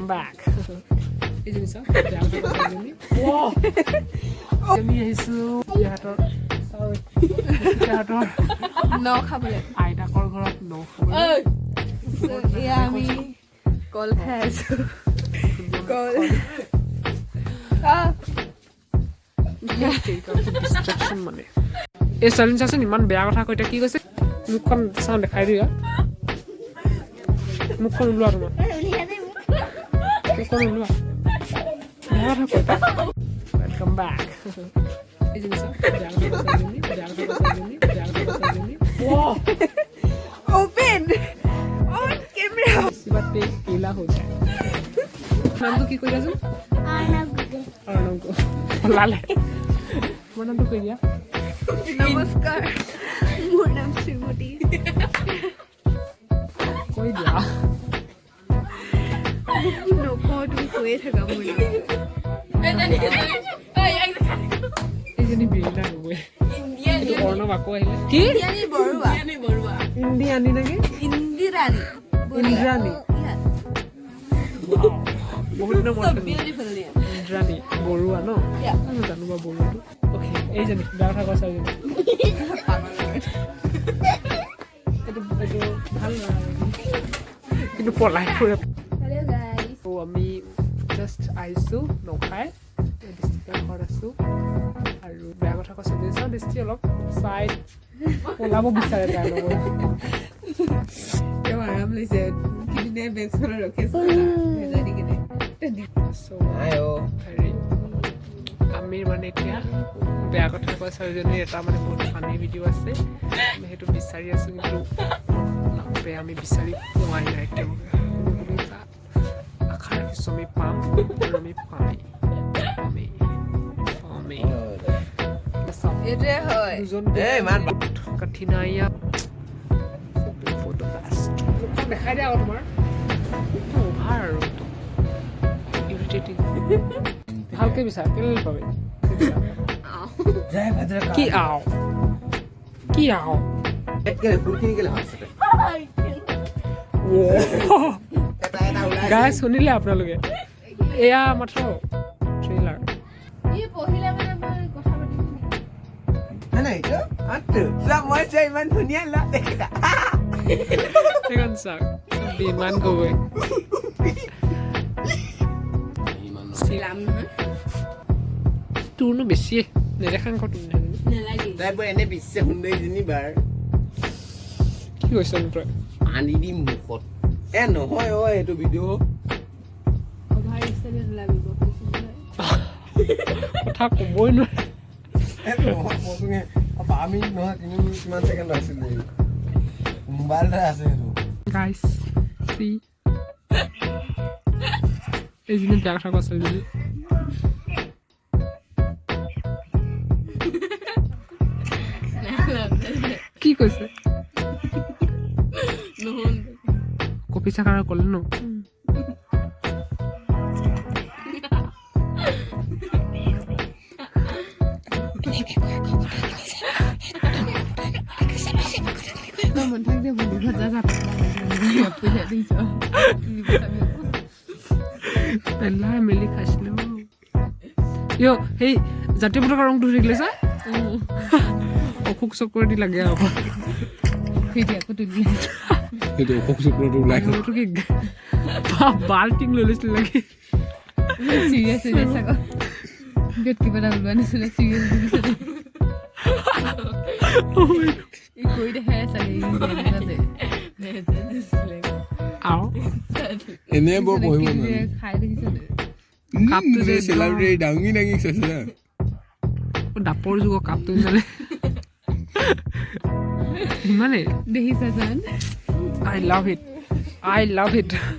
Welcome back. এইজনী চাওক, ছোৱালীজনী। আমি আহিছোঁ ইহঁতৰ, ইহঁতৰ ন খাবলৈ। আইতাকৰ ঘৰত ন খাবলৈ। এয়া আমি কল খাই আছো, কল। ডিষ্ট্ৰেকশ্যন মানে এই ছোৱালীজনী চাচোন, ইমান বেয়া কথা কৈ এতিয়া কি কৈছে। মুখখন চাওঁ, দেখাই দিয়া। মুখখন ওলোৱা, তোমাৰ মুখখন ওলোৱা। বেয়া কথা কৈ। Welcome back. এইজনী চাওক, বেয়া কথা কোৱা ছোৱালীজনী, বেয়া কথা কোৱা ছোৱালীজনী, বেয়া কথা কোৱা ছোৱালীজনী। Open on camera. इसी बात पे केला हो जाए। নামটো কি কৈ দিয়াচোন? অৰ্ণৱ। ওলালে। তোমাৰ নামটো কৈ দিয়া। নমস্কাৰ, মোৰ নাম শ্ৰীমতী। কৈ দিয়া। নকওঁ, তুমি কৈয়ে থাকা মোৰ নাম। এইজনী বিৰিণা গগৈ, এইটো অৰ্ণৱ। আকৌ আহিলে কি? ইন্দ্ৰাণী বৰুৱা। ইন্দিয়ানী নেকি? ইন্দিৰাণী। ইন্দ্ৰাণী। বহুত দিনৰ মূৰত শুনিলোঁ। ইন্দ্ৰাণী বৰুৱা ন? মই জানো বাৰু বৰুৱাটো। অ'কে, এইজনী বেয়া কথা কোৱা ছোৱালীজনী। এইটো ভাল ল'ৰা কিন্তু পলাই ফুৰে। Hello guys. ত' আমি জাষ্ট আহিছোঁ নখাই, দৃষ্টিকৰ ঘৰত আছোঁ আৰু বেয়া কথা কোৱা ছোৱালীজনী চাওঁ, দৃষ্টি অলপ চাই পলাব বিচাৰে তাইৰ লগত। তেওঁ আৰাম লৈছে, কি ধুনীয়া বেঞ্চখনত ৰখি আছে ভেজা দি কিনে। চ' হেৰি, আমি মানে এতিয়া বেয়া কথা কোৱা ছোৱালীজনীৰ এটা মানে বহুত ফানি ভিডিঅ' আছে, আমি সেইটো বিচাৰি আছোঁ, কিন্তু নাপায়, আমি বিচাৰি পোৱাই নাই এতিয়ালৈকে। কিন্তু এটা আশা ৰাখিছোঁ, আমি পাম আৰু আমি পামেই, পামেই, পামেই। চাওক। এইটোৱে হয়। দুজন ইমান কঠিনাইয়া for the best. মুখখন দেখাই দিয়া আকৌ তোমাৰ অভাৰ আৰু ইৰিটেটিং। ভালকে বিচাৰ, কেলৈ পাবি? জয় ভদ্ৰ। কি আও, কি আও? কেলে ফুলখিনি কেলে ভাগছে? এটা এটা ওলাই। গাইজ, শুনিলে আপোনালোকে? এয়া মাত্ৰ ট্ৰেইলাৰ। ই পঢ়িলে মানে মই কথা পাতিম। নাই নাই, এইটো আঁতু চোৱা, মই চোৱা, ইমান ধুনীয়া ল'ৰা দেখিছা? সেইখন চাওক, বিমান গগৈ। লাম নহয়। তোৰনো বেছিয়ে নেদেখাং ক তুমি। নালাগে। তাই বৰ এনে বিশ্ব সুন্দৰীজনী বাৰ। কি কৈছ তই? আনি দিম মুখত। এ নহয় অ, এইটো ভিডিঅ'। অভাৰ ষ্টাইলত ওলাবি কৈছো নহয়। কথা ক'বই নোৱাৰে। এ নহয়, কৈছোঙে 12 মিনিট নহয়, 3 মিনিট কিমান ছেকেণ্ড আছিলে, মোবাইলতে আছে সেইটো। গাইছ, চি, এইজনী বেয়া কথা কোৱা ছোৱালীজনী। কি কৈছে? নুশুন। কপি চাকাৰ ক'লে ন? তই মন থাক দে, ভণ্টি ঘৰত যা, যা পইচা দিছ। পেলাই মেলি খাইছিলো। ইয়, সেই জাতীয় পতাকা ৰংটো দেখিলে চা, অশোক চক্ৰৱৰ্তী লাগে আকৌ। সেইটো আকৌ তুলি। সেইটো অশোক চক্ৰটো ওলাই গ'ল। এইটো কি বাল্টিং লৈ লৈছিলে নেকি? চিৰিয়াছ চিৰিয়াছ আকৌ য'ত কিবা এটা ওলোৱা নিচিনা চিৰিয়াছ দিছে। ই কৰি দেখাই চাগে। আও। এনে বৰ পঢ়িব নোৱাৰি। খাই দেখিছ? কাপটো যে চেলাব্ৰিটি দাঙি দাঙি চাইছে না। দাপৰ যুগৰ কাপটো ইমানে ইমানেই। দেখিছা জান? I love it, I love it.